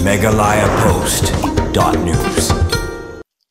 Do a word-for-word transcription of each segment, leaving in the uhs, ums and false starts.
Meghalaya Post dot news.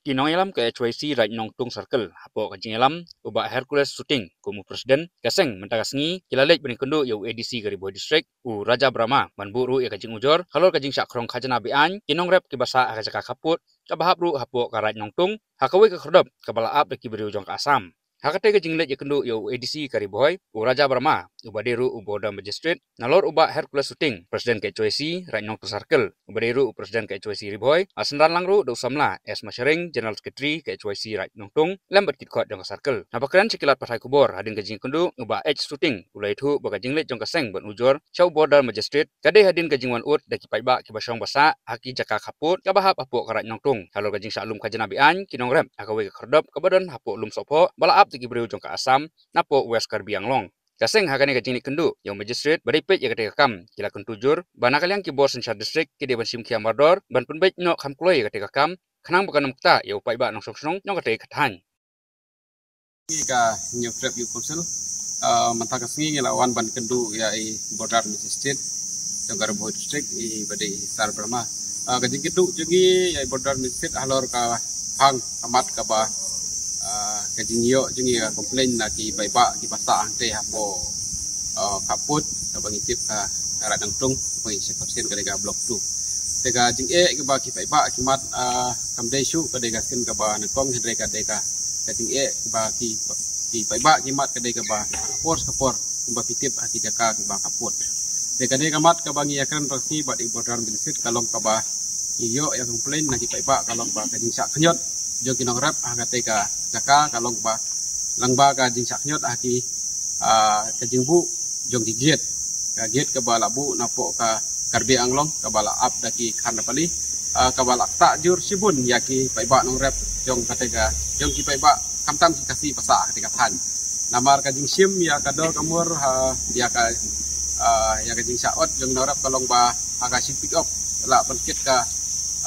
Ki nongïalam ka H Y C Raid Nongtung Circle hapoh ka jingïalam u Bah Hercules Suting kum u President ka seng mynta ka sngi ki la leit ban ïakynduh ïa u A D C ka Ri Bhoi District u Raja Brahma ban buh ruh ïa ka jingujor halor ka jingshah khrong khajna be-aiñ ki nongrep kiba sah ha ka jaka khappud kaba hap ruh hapoh ka Raid Nongtung ha kawei ka khyrdop kaba la ap da ki briew jong ka Assam. Ha katei ka jingleit ïakynduh ïa u A D C ka Ri Bhoi u Raja Brahma uba dei ruh u Border Magistrate, nalor u Bah Hercules Suting, President ka H Y C Raid Nongtung Circle, uba dei ruh u President ka H Y C Ri Bhoi, la synran lang ruh da u samla S Masharing, General Secretary ka H Y C Raid Nongtung, lem bad ki dkhot jong ka Circle. Haba kren sha ki lad pathai khubor hadien ka jingïakynduh, u Bah H Suting u la ïathuh ba ka jingleit jong ka seng ban ujor sha u Border Magistrate ka dei hadien ka jingwan ud da ki paidbah kiba shong ba sah ha ki jaka khappud kaba hap hapoh ka Raid Nongtung halor ka jingshah lum khajna be-aiñ ki nongrep ha kawei ka khyrdop kaba don hapoh Lumsohphoh ba la ap da ki briew jong ka Assam napoh West Karbi Anglong. Ka seng ha kane ka jingleit kynduh ïa u Magistrate ba dei peit ïa katei ka kam ki la kyntu jur ba na ka liang ki bor synshar district ki dei ban shim khia mardor ban pynbeit noh kham kloi ïa katei ka kam khnang ba kan ym ktah ïa u paidbah nongshong shnong jong katei ka thaiñ. Ngi ka Hynñiewtrep Youth Council, ah, mynta ka sngi ngi la wan ban kynduh ïa i Border Magistrate jong ka Ri Bhoi District, i ba dei i Sar Brahma. Ah, ka jingkynduh jong ngi ïa i Border Magistrate halor ka phang ka mat kaba, ah, ka jingïoh jong ngi ka complain na ki paidbah kiba sah hangtei hapoh, ah, khappud kaba ngi tip ka, ka Raid Nongtung, kaba ngi sha ka sien ka dei ka Block two. Te ka jingeh kaba ki paidbah ki mat, ah, kam dei shuh ka dei ka sien kaba nyngkong, hynrei ka dei ka, ka jingeh kaba ki, ki paidbah ki mat ka dei kaba ka por sha ka por kumba phi tip ha ki jaka kiba khappud. Te ka dei ka mat kaba ngi ïakren phang sha bad i Border Magistrate ka long kaba ngi ïoh ïa complain na ki paidbah ka long ba ka jingshah khñiot jong ki nongrep ha katei ka jaka ka long ba lyngba ka jingshah khñiot ha ki, ah, ka jingbuh jong ki gate. Ka gate kaba la buh napoh ka Karbi Anglong kaba la ap da ki khandapali, ah, kaba la ktah jur shibun ïa ki paidbah nongrep jong katei ka, jong ki paidbah khamtam ki Khasi ba sah ha katei ka thaiñ. Namar ka jingshim ïa ka dor ka mur ha ïa ka, ah, ïa ka jingshah ot jong nongrep ka long ba ha ka shi pick up ka la pynkit ka,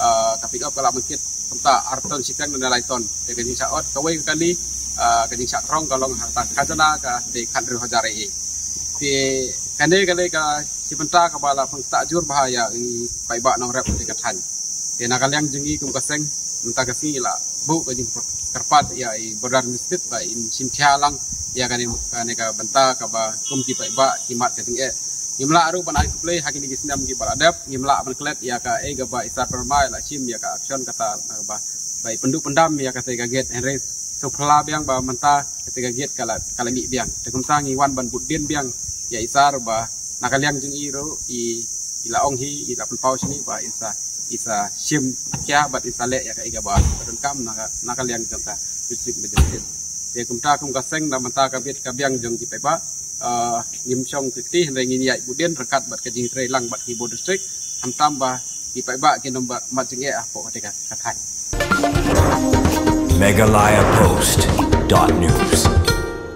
ah, ka pick up ka la pynkit kumta ar ton shiteng ne lai ton. Te ka jingshah ot kawei ka kali, ah, ka jingshah khrong ka long ha ka khajna ka dei khathynriew hajar A A. Te kane ka dei ka shi bynta kaba la pynktah jur bha ïa i paidbah nongrep katei ka thaiñ. Te na ka liang jong ngi kum ka seng mynta ka sngi la buh ka jingkyrpad ïa i Border Magistrate ba in shim khia lang ïa kane, kane ka bynta kaba kum ki paidbah ki mat ka jingeh. Ngim lah ruh ban ai khublei ha kine ki snem kiba la dep, ngim lah ban klet ïa kaei kaba i Sar Brahma i la shim ïa ka action kata kaba ba i pynduh pyndam ïa katei ka gate, hynrei sngewphylla biang ba mynta katei ka gate ka la, ka la mih biang. Te kumta ngi wan ban bud dien biang ïa i Sar ba na ka liang jong i ruh i, i la ong hi, i la pynpaw shane ba in sa, in sa shim khia bad in sa leh ïa kaei kaba donkam na ka, na ka liang jong ka District Magistrate. Te kumta kum ka seng na mynta ka bit ka biang jong ki paidbah, ah, ngim shong kti hynrei ngin ïaid bud dien ryngkat bad ka jingtrei lang bad ki Border District, khamtam ba ki paidbah kin ym mat jingeh hapoh katei ka thaiñ. Meghalaya Post dot news.